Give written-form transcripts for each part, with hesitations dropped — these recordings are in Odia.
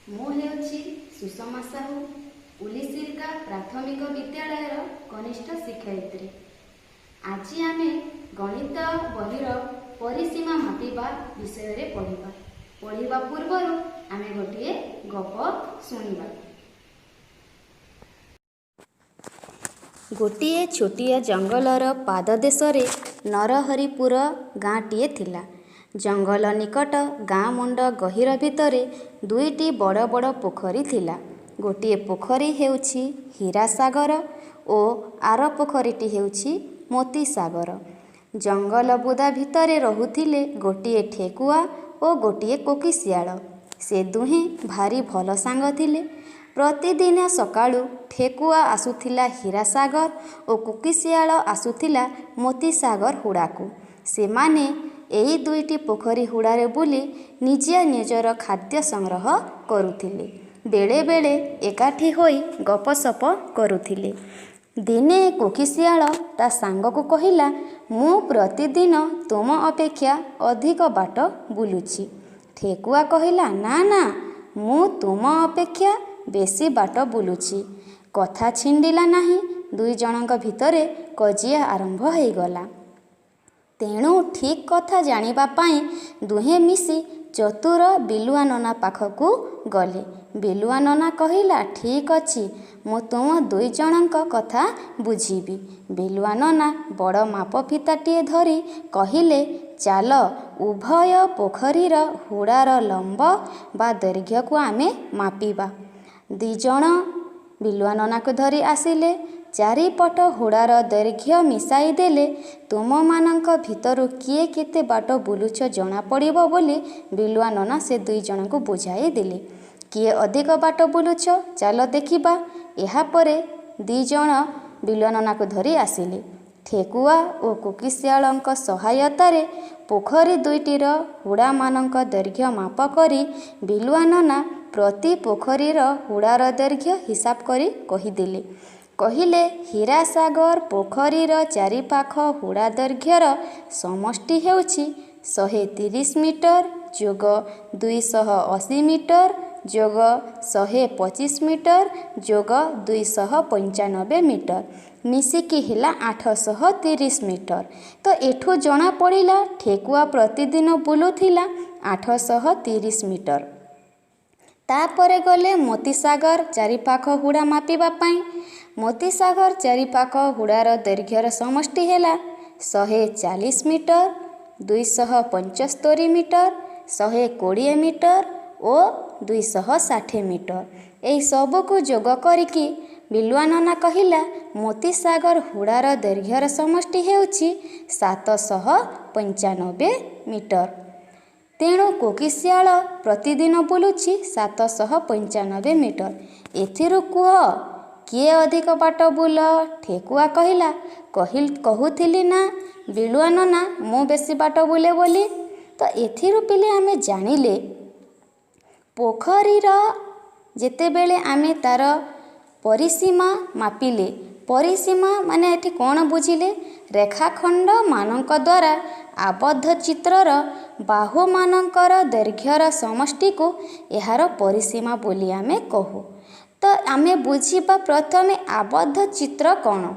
ମୁଁ ହେଉଛି ସୁଷମା ସାହୁ, ଉଲିସିଲକା ପ୍ରାଥମିକ ବିଦ୍ୟାଳୟର କନିଷ୍ଠ ଶିକ୍ଷୟିତ୍ରୀ। ଆଜି ଆମେ ଗଣିତ ବହିର ପରିସୀମା ମାପିବା ବିଷୟରେ ପଢ଼ିବା। ପଢ଼ିବା ପୂର୍ବରୁ ଆମେ ଗୋଟିଏ ଗପ ଶୁଣିବା। ଗୋଟିଏ ଛୋଟିଆ ଜଙ୍ଗଲର ପାଦଦେଶରେ ନରହରିପୁର ଗାଁଟିଏ ଥିଲା। ଜଙ୍ଗଲ ନିକଟ ଗାଁ ମୁଣ୍ଡ ଗହୀର ଭିତରେ ଦୁଇଟି ବଡ଼ ବଡ଼ ପୋଖରୀ ଥିଲା। ଗୋଟିଏ ପୋଖରୀ ହେଉଛି ହୀରାସାଗର ଓ ଆର ପୋଖରୀଟି ହେଉଛି ମୋତିସାଗର। ଜଙ୍ଗଲ ବୁଦା ଭିତରେ ରହୁଥିଲେ ଗୋଟିଏ ଠେକୁଆ ଓ ଗୋଟିଏ କୋକିଶିଆଳ। ସେ ଦୁହେଁ ଭାରି ଭଲ ସାଙ୍ଗ ଥିଲେ। ପ୍ରତିଦିନ ସକାଳୁ ଠେକୁଆ ଆସୁଥିଲା ହୀରାସାଗର ଓ କୋକିଶିଆଳ ଆସୁଥିଲା ମୋତିସାଗର ହୁଡ଼ାକୁ। ସେମାନେ ଏଇ ଦୁଇଟି ପୋଖରୀ ହୁଡ଼ାରେ ବୁଲି ନିଜ ନିଜର ଖାଦ୍ୟ ସଂଗ୍ରହ କରୁଥିଲେ। ବେଳେବେଳେ ଏକାଠି ହୋଇ ଗପସପ କରୁଥିଲେ। ଦିନେ କୋକିଶିଆଳ ତା' ସାଙ୍ଗକୁ କହିଲା, "ମୁଁ ପ୍ରତିଦିନ ତୁମ ଅପେକ୍ଷା ଅଧିକ ବାଟ ବୁଲୁଛି।" ଠେକୁଆ କହିଲା, "ନା ନା, ମୁଁ ତୁମ ଅପେକ୍ଷା ବେଶି ବାଟ ବୁଲୁଛି।" କଥା ଛିଣ୍ଡିଲା ନାହିଁ, ଦୁଇଜଣଙ୍କ ଭିତରେ କଜିଆ ଆରମ୍ଭ ହୋଇଗଲା। ତେଣୁ ଠିକ୍ କଥା ଜାଣିବା ପାଇଁ ଦୁହେଁ ମିଶି ଚତୁର ବିଲୁଆନନା ପାଖକୁ ଗଲେ। ବିଲୁଆନନା କହିଲା, "ଠିକ୍ ଅଛି, ମୁଁ ତୁମ ଦୁଇଜଣଙ୍କ କଥା ବୁଝିବି।" ବିଲୁଆନନା ବଡ଼ ମାପଫିତାଟିଏ ଧରି କହିଲେ, "ଚାଲ, ଉଭୟ ପୋଖରୀର ହୁଡ଼ାର ଲମ୍ବ ବା ଦୈର୍ଘ୍ୟକୁ ଆମେ ମାପିବା।" ଦିଜଣ ବିଲୁଆନନାକୁ ଧରି ଆସିଲେ। ଚାରିପଟ ହୁଡ଼ାର ଦୈର୍ଘ୍ୟ ମିଶାଇ ଦେଲେ ତୁମମାନଙ୍କ ଭିତରୁ କିଏ କେତେ ବାଟ ବୁଲୁଛ ଜଣାପଡ଼ିବ ବୋଲି ବିଲୁଆନନା ସେ ଦୁଇଜଣଙ୍କୁ ବୁଝାଇଦେଲେ। କିଏ ଅଧିକ ବାଟ ବୁଲୁଛ, ଚାଲ ଦେଖିବା। ଏହାପରେ ଦିଜଣ ବିଲୁଆନନାକୁ ଧରି ଆସିଲେ। ଠେକୁଆ ଓ କୋକିଶିଆଳଙ୍କ ସହାୟତାରେ ପୋଖରୀ ଦୁଇଟିର ହୁଡ଼ାମାନଙ୍କ ଦୈର୍ଘ୍ୟ ମାପ କରି ବିଲୁଆନନା ପ୍ରତି ପୋଖରୀର ହୁଡ଼ାର ଦୈର୍ଘ୍ୟ ହିସାବ କରି କହିଦେଲେ। କହିଲେ, ହୀରାସାଗର ପୋଖରୀର ଚାରିପାଖ ହୁଡ଼ା ଦୈର୍ଘ୍ୟର ସମଷ୍ଟି ହେଉଛି 130 ମିଟର ଯୋଗ 280 ମିଟର ଯୋଗ 125 ମିଟର ଯୋଗ 295 ମିଟର, ମିଶିକି ହେଲା 830 ମିଟର। ତ ଏଠୁ ଜଣାପଡ଼ିଲା ଠେକୁଆ ପ୍ରତିଦିନ ବୁଲୁଥିଲା 830 ମିଟର। ତାପରେ ଗଲେ ମୋତିସାଗର ଚାରିପାଖ ହୁଡ଼ା ମାପିବା ପାଇଁ। ମୋତିସାଗର ଚାରିପାଖ ହୁଡ଼ାର ଦୈର୍ଘ୍ୟର ସମଷ୍ଟି ହେଲା 140 ମିଟର, 275 ମିଟର, 120 ମିଟର ଓ 260 ମିଟର। ଏହି ସବୁକୁ ଯୋଗ କରିକି ବିଲୁଆନନା କହିଲା, ମୋତିସାଗର ହୁଡ଼ାର ଦୈର୍ଘ୍ୟର ସମଷ୍ଟି ହେଉଛି 795 ମିଟର। ତେଣୁ କୋକିଶିଆଳ ପ୍ରତିଦିନ ବୁଲୁଛି 795 ମିଟର। ଏଥିରୁ କୁହ, କିଏ ଅଧିକ ବାଟ ବୁଲ? ଠେକୁଆ କହିଲା, କହୁଥିଲି ନା ବିଲୁଆନନା, ମୁଁ ବେଶୀ ବାଟ ବୁଲେ ବୋଲି। ତ ଏଥିରୁ ପିଲେ ଆମେ ଜାଣିଲେ, ପୋଖରୀର ଯେତେବେଳେ ଆମେ ତାର ପରିସୀମା ମାପିଲେ, ପରିସୀମା ମାନେ ଏଠି କ'ଣ ବୁଝିଲେ? ରେଖାଖଣ୍ଡମାନଙ୍କ ଦ୍ୱାରା ଆବଦ୍ଧ ଚିତ୍ରର ବାହୁମାନଙ୍କର ଦୈର୍ଘ୍ୟର ସମଷ୍ଟିକୁ ଏହାର ପରିସୀମା ବୋଲି ଆମେ କହୁ। ତ ଆମେ ବୁଝିବା ପ୍ରଥମେ ଆବଦ୍ଧ ଚିତ୍ର କ'ଣ।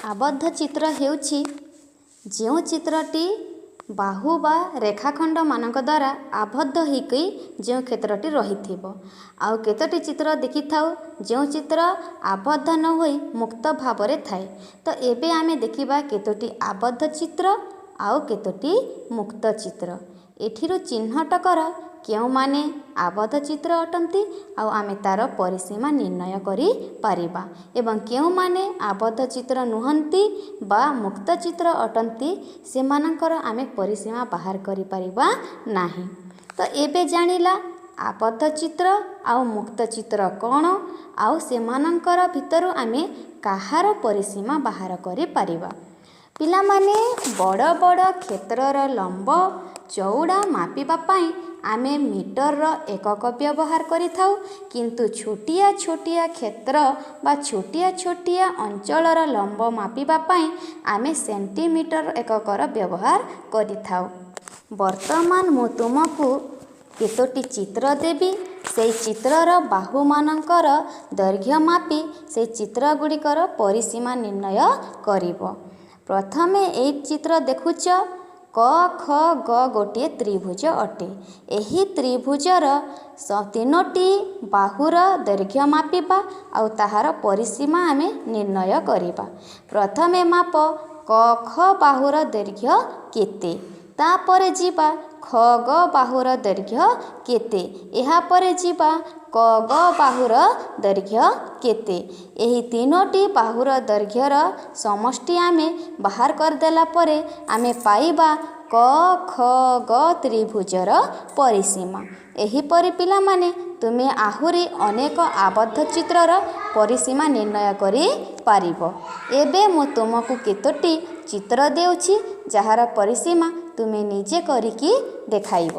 ଆବଦ୍ଧ ଚିତ୍ର ହେଉଛି ଯେଉଁ ଚିତ୍ରଟି ବାହୁ ବା ରେଖାଖଣ୍ଡମାନଙ୍କ ଦ୍ୱାରା ଆବଦ୍ଧ ହେଇକି ଯେଉଁ କ୍ଷେତ୍ରଟି ରହିଥିବ। ଆଉ କେତୋଟି ଚିତ୍ର ଦେଖିଥାଉ ଯେଉଁ ଚିତ୍ର ଆବଦ୍ଧ ନ ହୋଇ ମୁକ୍ତ ଭାବରେ ଥାଏ। ତ ଏବେ ଆମେ ଦେଖିବା କେତୋଟି ଆବଦ୍ଧ ଚିତ୍ର ଆଉ କେତୋଟି ମୁକ୍ତ ଚିତ୍ର। ଏଠିରୁ ଚିହ୍ନଟ କର କେଉଁମାନେ ଆବଦ୍ଧ ଚିତ୍ର ଅଟନ୍ତି ଆଉ ଆମେ ତାର ପରିସୀମା ନିର୍ଣ୍ଣୟ କରିପାରିବା, ଏବଂ କେଉଁମାନେ ଆବଦ୍ଧ ଚିତ୍ର ନୁହନ୍ତି ବା ମୁକ୍ତ ଚିତ୍ର ଅଟନ୍ତି, ସେମାନଙ୍କର ଆମେ ପରିସୀମା ବାହାର କରିପାରିବା ନାହିଁ। ତ ଏବେ ଜାଣିଲା ଆବଦ୍ଧ ଚିତ୍ର ଆଉ ମୁକ୍ତ ଚିତ୍ର କ'ଣ, ଆଉ ସେମାନଙ୍କର ଭିତରୁ ଆମେ କାହାର ପରିସୀମା ବାହାର କରିପାରିବା। ପିଲାମାନେ, ବଡ଼ ବଡ଼ କ୍ଷେତ୍ରର ଲମ୍ବ ଚଉଡ଼ା ମାପିବା ପାଇଁ ଆମେ ମିଟରର ଏକକ ବ୍ୟବହାର କରିଥାଉ, କିନ୍ତୁ ଛୋଟିଆ ଛୋଟିଆ କ୍ଷେତ୍ର ବା ଛୋଟିଆ ଛୋଟିଆ ଅଞ୍ଚଳର ଲମ୍ବ ମାପିବା ପାଇଁ ଆମେ ସେଣ୍ଟିମିଟର ଏକକର ବ୍ୟବହାର କରିଥାଉ। ବର୍ତ୍ତମାନ ମୁଁ ତୁମକୁ କେତୋଟି ଚିତ୍ର ଦେବି, ସେଇ ଚିତ୍ରର ବାହୁମାନଙ୍କର ଦୈର୍ଘ୍ୟ ମାପି ସେଇ ଚିତ୍ର ଗୁଡ଼ିକର ପରିସୀମା ନିର୍ଣ୍ଣୟ କରିବ। ପ୍ରଥମେ ଏଇ ଚିତ୍ର ଦେଖୁଛ, କ ଖ ଗ ଗୋଟିଏ ତ୍ରିଭୁଜ ଅଟେ। ଏହି ତ୍ରିଭୁଜର ତିନୋଟି ବାହୁର ଦୈର୍ଘ୍ୟ ମାପିବା ଆଉ ତାହାର ପରିସୀମା ଆମେ ନିର୍ଣ୍ଣୟ କରିବା। ପ୍ରଥମେ ମାପ କ ଖ ବାହୁର ଦୈର୍ଘ୍ୟ କେତେ, ତାପରେ ଯିବା ଖ ଗ ବାହୁର ଦୈର୍ଘ୍ୟ କେତେ, ଏହାପରେ ଯିବା କ ଗ ବାହୁର ଦୈର୍ଘ୍ୟ କେତେ। ଏହି ତିନୋଟି ବାହୁର ଦୈର୍ଘ୍ୟର ସମଷ୍ଟି ଆମେ ବାହାର କରିଦେଲା ପରେ ଆମେ ପାଇବା କ ଖ ଗ ତ୍ରିଭୁଜର ପରିସୀମା। ଏହିପରି ପିଲାମାନେ, ତୁମେ ଆହୁରି ଅନେକ ଆବଦ୍ଧ ଚିତ୍ରର ପରିସୀମା ନିର୍ଣ୍ଣୟ କରିପାରିବ। ଏବେ ମୁଁ ତୁମକୁ କେତୋଟି ଚିତ୍ର ଦେଉଛି, ଯାହାର ପରିସୀମା ତୁମେ ନିଜେ କରିକି ଦେଖାଇବ।